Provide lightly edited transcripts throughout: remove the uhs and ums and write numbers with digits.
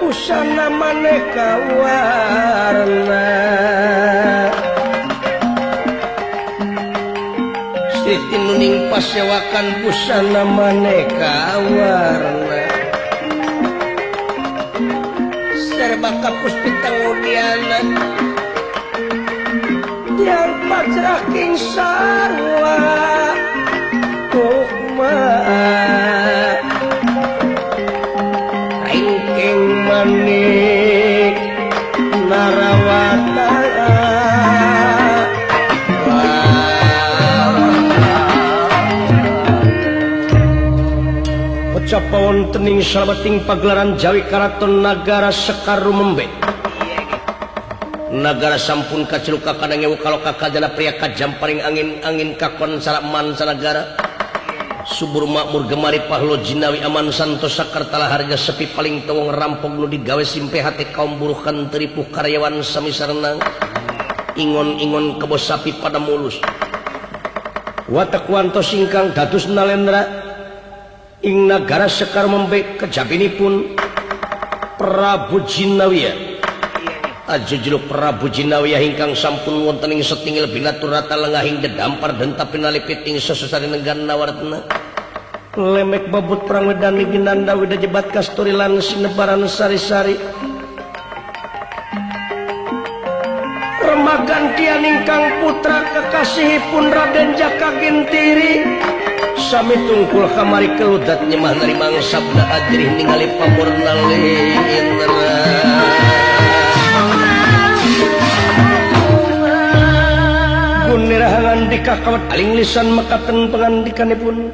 Busana maneka warna Siti Nuning pasewakan busana maneka warna serba kapus pitangudiana tiang pacraking sarwa kumaha ringking manik narawata. Pecah wonten ing salebeting pagelaran Jawi Karaton Nagara Sekar Rumembe. Nagara sampun kaceluka kana ngewu kaloka kajana pria kajamparing angin-angin kakon salaman sanagara. Subur makmur gemari pahlo jinawi aman santosa kartala harja sepi paling tewong rampok nu digawe simpe hati kaum buruh kan teripuh karyawan sami sarenang ingon-ingon kebo sapi pada mulus watak wantos ingkang dados nalendra ing nagara Sekar Membe kejabinipun Prabu Jinawiya. Ajujuluk Prabu Jinawiyah ingkang sampun wonten ing setingil binatur rata lengahing dedampar dentap pinalipit ing sesesari negara Nawartna lemek babut perang wedan ginanda wida jebat kasturi lan sinebaran sari-sari remagan tian ingkang putra kekasihipun Raden Jaka Gintiri sami tungkul kamari keludat nyemah narimang sabda ajrih ningali pamurna lindra. Nirahangan dikakawat aling lisan mekaten pengandikanipun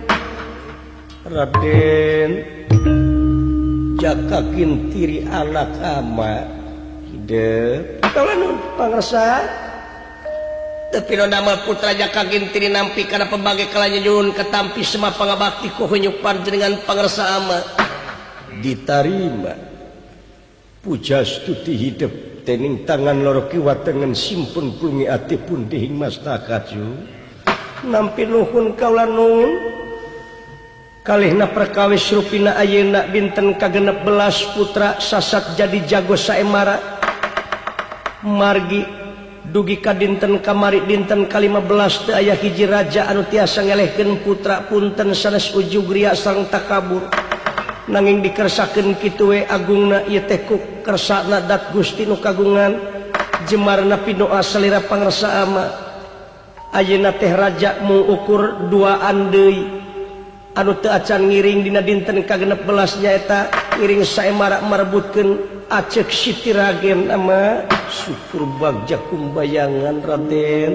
Raden Jaka Gintiri anak ama hidup kaula pangersa teu nama putra Jaka Gintiri nampi kana pembagi kalanya nyuhun ketampi semua pangabakti ku hunyuk panjenengan pangersa ama ditarima puja stuti hidup tening tangan loro kiwa tengen simpun klungi ati pun dihing mas takaju nampi nuhun kaula nuhun kalihna perkawis rupina ayeuna binten kagenep belas putra sasat jadi jago saemara margi dugi ka dinten kamari dinten ka-15 teu aya hiji raja anu tiasa ngelehkeun putra punten sanes ujug ria sareng takabur nanging dikersakeun kitu we agungna ieu teh ku kersana dat Gusti nu kagungan jemarna pidoa salira pangersa ama ayeuna teh raja mung ukur duaan deui anu teu acan ngiring dina dinten ka-16 nyaeta ngiring saemara marebutkeun aceuk Siti Ragen ama syukur bagja kumbayangan Raden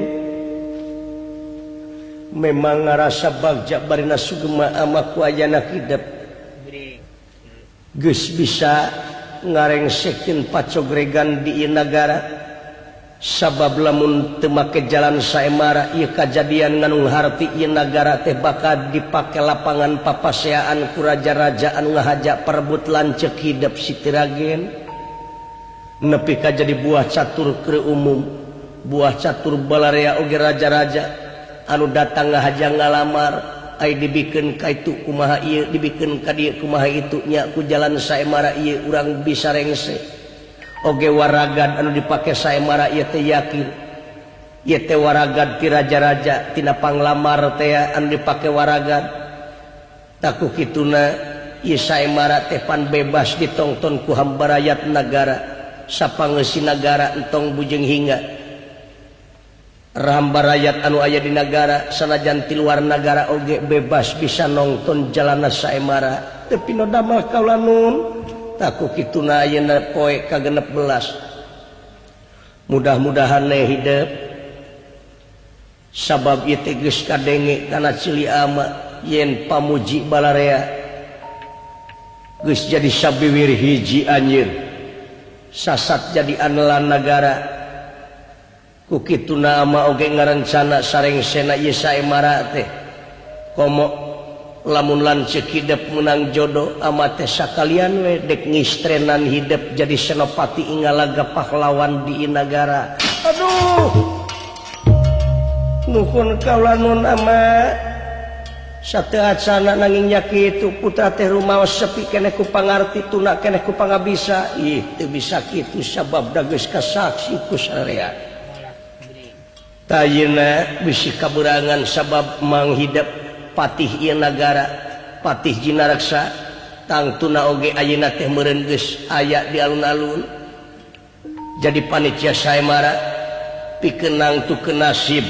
memang ngarasa bagja barina sugema ama ku ayana hidep geus bisa ngarengsekeun pacogregan di ieu nagara sabab lamun teu make jalan saemara ieu kajadian nganung harti ieu nagara teh bakal dipake lapangan papaseaan ku raja-raja anu ngahaja perebut lanceuk hidep Siti Ragen nepi ka jadi buah catur keur umum buah catur balarea oge raja-raja anu datang ngahaja ngalamar ay dibikeun ka itu kumaha ieu dibikeun ka dieu kumaha itu nya ku jalan saemara ieu urang bisa rengse oge waragad anu dipake saemara ieu teh yakin ieu teh waragad ti raja-raja tina panglamar teh anu dipake waragad taku kituna ieu saemara teh pan bebas ditongton ku hambarayat nagara sapangeusi nagara entong bujeng hingga Ramba rakyat anu aya di nagara sanajan ti luar nagara oge bebas bisa nonton jalana saemara teu pino damel kaula nun taku kituna ayeuna poe ka-16 mudah-mudahan ne hidep sabab ieu teh geus kadenge kana cili ama yen pamuji balarea geus jadi sabiwir hiji anjeun sasat jadi andalan nagara ku kituna ama oge ngarencana sareng sena ieu saemara teh komo lamun lanceuk hidep menang jodoh ama teh sakalian we dek ngistrenan hidep jadi senopati ingalaga pahlawan di nagara. Aduh nuhun kaula nun ama sateu acana nanging nya kitu putra teh rumaos sepi keneh ku pangarti tuna keneh ku pangabisa ih teu bisa kitu sabab da geus kasaksi ku sararea. Tayina bisi kaberangan sabab manghidep patih ieu nagara patih Jinaraksa tangtuna oge ayeuna teh meureun geus aya di alun-alun jadi panitia saemara pikeun nangtukeun nasib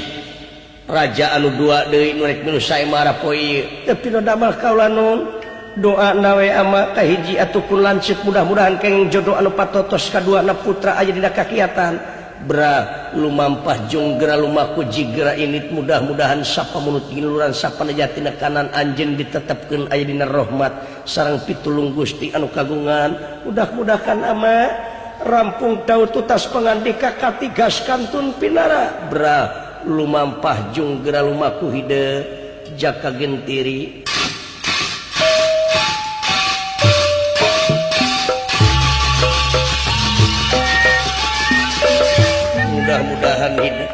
raja anu dua deui nu rek nu saemara poe ieu teu pino damel kaula nun doa nawe ama kahiji atuh kun lanceuk mudah-mudahan kenging jodoh anu patotos kaduana putra aya dina kakiatan bra lumampah jonggra lumaku jigra ini mudah-mudahan sapa mulut giluran sapa nejatina kanan anjeun ditetepkeun aya dina rahmat sareng pitulung Gusti anu kagungan mudah-mudahan ama rampung daun tutas pangandika katigas kantun pinara bra lumampah jonggra lumaku hidep jaka gentiri. Mudah-mudahan hidup.